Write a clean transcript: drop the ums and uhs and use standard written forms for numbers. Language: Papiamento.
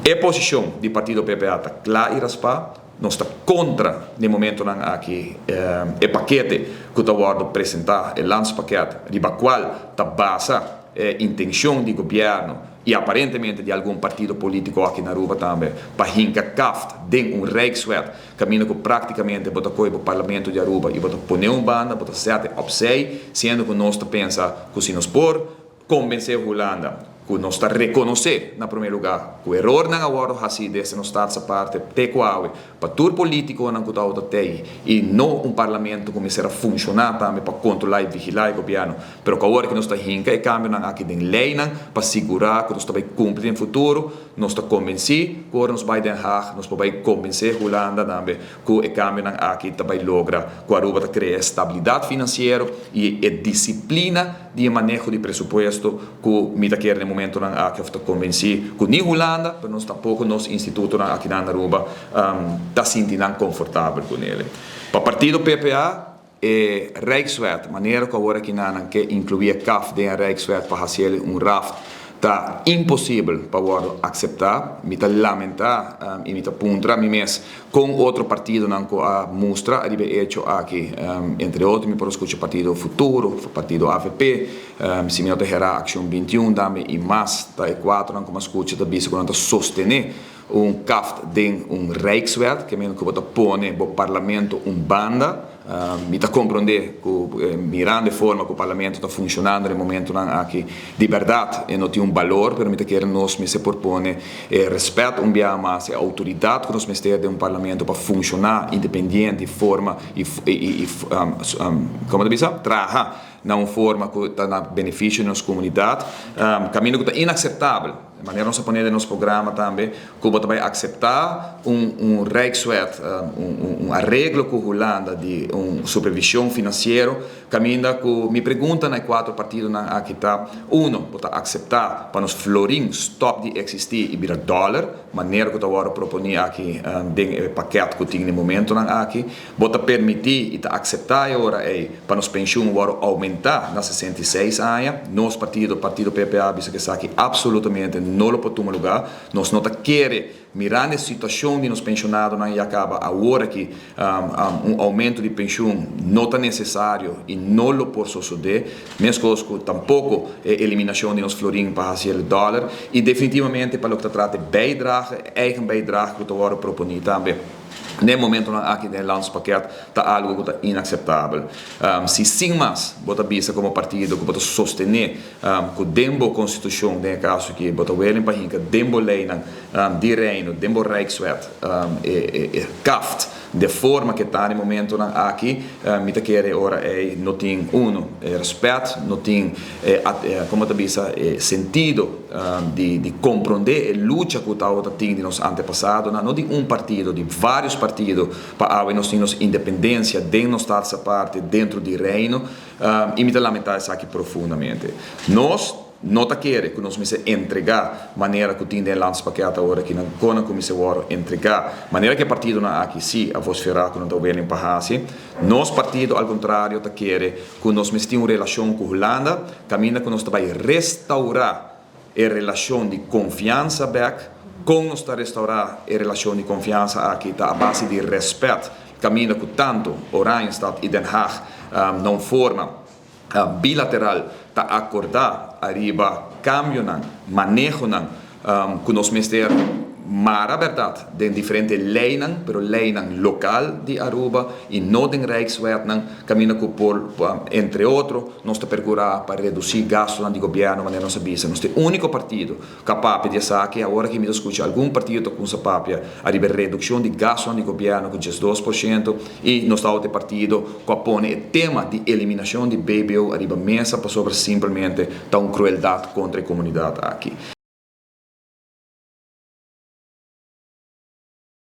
E posishon di partido PPA ta kla i raspá, nos ta kontra den momentonan aki e pakete ku ta wòrdu presentá, e landspakket, riba kual ta basa e intenshon di gobièrnu i aparentemente di algun partido polítiko aki na Aruba tambe pa hinka kaft den un Rijkswet kaminda ku práktikamente bo ta kohe bo Parlamento di Aruba i bo ta pone un banda, bo ta sèt e opzij, siendo ku nos ta pensa ku si nos por Konbensé Hulanda ku nos ta rekonosé na promé lugá ku erornan a wòrdu hasí desde nos Staatsaparte te ku awe pa tur polítikonan ku ta ota tei i no un parlamento ku mester a funshoná tambe pa kontrolá i vigilá e gobièrnu pero ku awor ku nos ta hinka e kambionan aki den leinan pa sigurá ku nos ta bai kumpli den futuro. Nos ta konbensí ku ora nos bai Den Haag nos por bai konbensé Hulanda tambe ku e kambionan aki ta bai logra ku Aruba ta krea e stabilidat finansiero i e disiplina di e maneho di presupuesto ku mi ta kere den momentonan aki òf ta konvensí ku ni Hulanda pero nos tampoko nos institutonan akinan na Aruba ta sinti nan konfortabel ku nele. Pa partido PPA e Rijkswet manera ku awor akinan nan ke inkluí e kaf den e Rijkswet pa hasiel un raft ta imposibel pa wòrdu akseptá. Mi ta lamentá i mi ta puntra mi mes Kon otro partidonan ku a mustra riba e echo aki, entre otro mi por a skucha partido Futuro, partido avp, si mi no ta hera Akshon 21 tambe i mas ta e kuatronan ku mi a skucha ta bisa ku nan ta sostené un kaft den un Rijkswet, ke men ku bo ta pone bo parlamento un banda. Mi ta komprondé ku mirando e forma ku parlamento ta funshonando den momentunan aki, di bèrdat e no tin un balor, pero mi ta kere nos mester por pone e rèspèt un biaha mas, e outoridat ku nos mester den un parlamento pa funshoná independiente i forma i i komo ta bisa? Traha na un forma ku ta na benefisio di nos komunidat, kaminda ku ta inakseptabel. E manera nos a pone den nos programa tambe ku bo ta bai akseptá un un Rijkswet, un un areglo ku Hulanda di un supervishon finansiero kaminda ku mi pregunta na e kuater partidonan aki ta, uno, bo ta akseptá pa nos florin stòp di eksistí i bira dòler, manera ku ta wòrdu proponí aki den e pakèt ku tin den momentonan aki? Bo ta permití i ta akseptá e ora ei pa nos penshun wòrdu oumentá na 66 aña? Nos partido, Partido PPA, a bisa ku esaki apsolutamente no lo por tuma lugá. Nos no ta kere, mirando e situashon di nos penshonadonan ya kaba awor aki, un oumento di penshun no ta nesesario i no lo por sosodé, meskos ku tampoko e eliminashon di nos florin pa hasi el dòler i definitivamente pa loke ta trata e bijdrage, e eigen bijdrage ku ta wòrdu proponí tambe. Den e momentonan aki den e landspakket ta algo ku ta inakseptabel. Si sin mas bo ta bisa komo partido ku bo ta sostené ku den bo konstitushon, den e kaso aki bo ta welen pa hinka den bo leinan di Reino, den bo Rijkswet e kaft de forma ke ta den e momentonan aki, mi ta kere e ora ei no tin uno e rèspèt, no tin e komo ta bisa e sentido. Di komprondé e lucha ku tabata tin di nos antepasadonan, no di un partido, di vários partido, pa awe nos tin nos independensia den nos Staatsaparte dentro di Reino, i mi ta lamentá esaki profundamente. Nos no ta kere ku nos mester entregá manera ku tin den e landspakket awor aki nan kon nan ku mester wòrdu entregá, manera ku e partidonan aki sí a vosferá ku nan ta willing pa hasi. Nos partido al kontrario ta kere ku nos mester tin un relashon ku Hulanda, Kaminda ku nos ta bai restaurá e relashon di konfiansa bèk. Kon nos ta restaurá e relashon di konfiansa aki ta a base di rèspèt, kaminda ku tantu Oranjestad i Den Haag na un forma bilateral ta akordá ariba kambionan, manehonan ku nos mester mara bèrdat den diferente leinan, pero leinan lokal di Aruba i no den Rijkswetnan, kaminda ku por, entre otro, nos ta perkurá pa redusí gastunan di gobièrnu manera nos a bisa. Nos ta e úniko partido ku a papia di esaki. Awor aki mi ta skucha algun partido ta kumsa papia ariba e redukshon di gastunan di gobièrnu ku 12% i nos tabata e partido ku a pone e tema di eliminashon di BBO ariba mesa pasobra simpelmente ta un krueldat kontra e komunidat aki.